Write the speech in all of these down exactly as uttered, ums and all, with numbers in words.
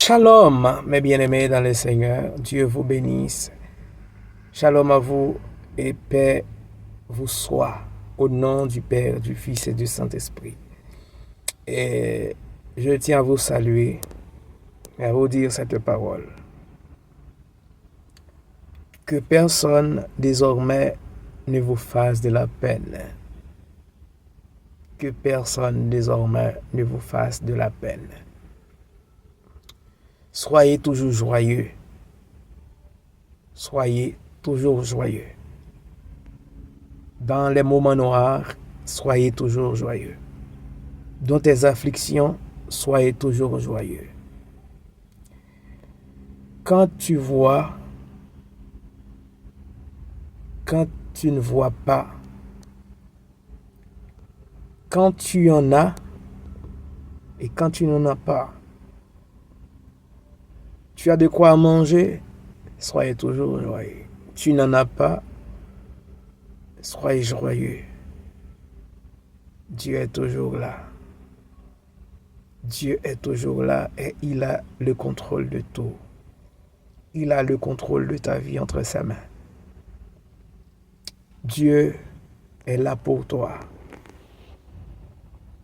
Shalom, mes bien-aimés dans le Seigneur, Dieu vous bénisse. Shalom à vous et paix vous soit, au nom du Père, du Fils et du Saint-Esprit. Et je tiens à vous saluer et à vous dire cette parole. Que personne désormais ne vous fasse de la peine. Que personne désormais ne vous fasse de la peine. Soyez toujours joyeux. Soyez toujours joyeux. Dans les moments noirs, soyez toujours joyeux. Dans tes afflictions, soyez toujours joyeux. Quand tu vois, quand tu ne vois pas, quand tu en as et quand tu n'en as pas, tu as de quoi manger, soyez toujours joyeux. Tu n'en as pas, soyez joyeux. Dieu est toujours là. Dieu est toujours là et il a le contrôle de tout. Il a le contrôle de ta vie entre ses mains. Dieu est là pour toi.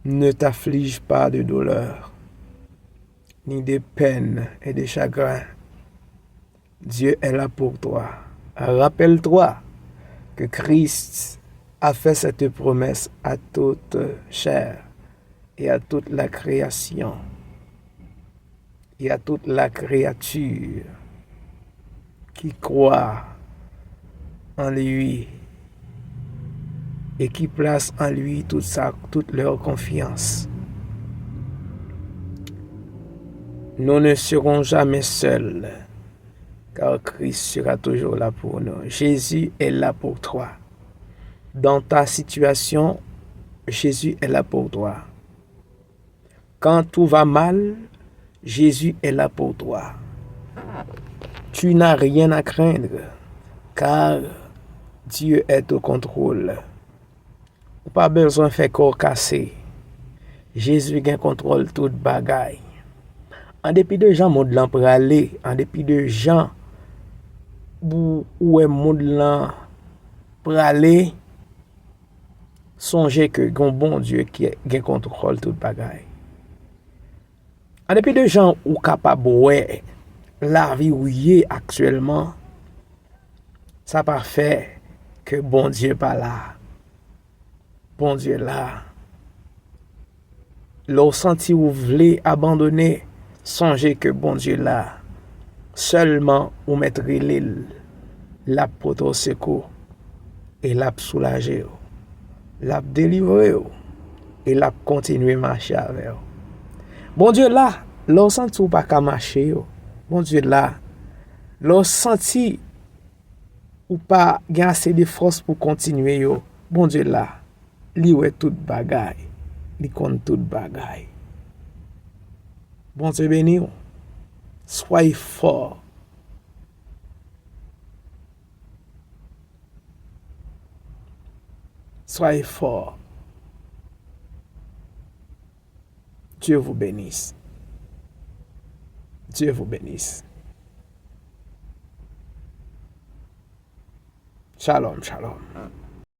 Ne t'afflige pas de douleur, ni de peine et de chagrin. Dieu est là pour toi. Rappelle-toi que Christ a fait cette promesse à toute chair et à toute la création, et à toute la créature qui croit en lui et qui place en lui toute sa, toute leur confiance. Nous ne serons jamais seuls, car Christ sera toujours là pour nous. Jésus est là pour toi. Dans ta situation, Jésus est là pour toi. Quand tout va mal, Jésus est là pour toi. Tu n'as rien à craindre, car Dieu est au contrôle. Ou pa bezwen fè kè w kase. Jezi gen kontwòl tout bagay. An depi de jan mond lan prale, an depi de jan ou, ou wè mond lan prale, sonje ke gen yon Bondye ki gen kontwòl tout bagay. An depi de jan ou kapab wè lavi w ye aktyèlman, sa pa fè ke Bondye pa la. Bondye la. Lè w santi w vle abandone, sonje ke Bondye la. Sèlman ou mèt rele l, l ap pote w sekou, e l ap soulaje w, l ap delivre w, e l ap kontinye mache avè w. Bondye la, lè w santi w pa ka mache yo, Bondye la. Lè w santi ou pa gen ase de fòs pou kontinye yo, Bondye la. Li wè tout bagay. Li konn tout bagay. Bondye beni w. Soyez fort. Soyez fort. Dieu vous bénisse. Dieu vous bénisse. Shalom, shalom.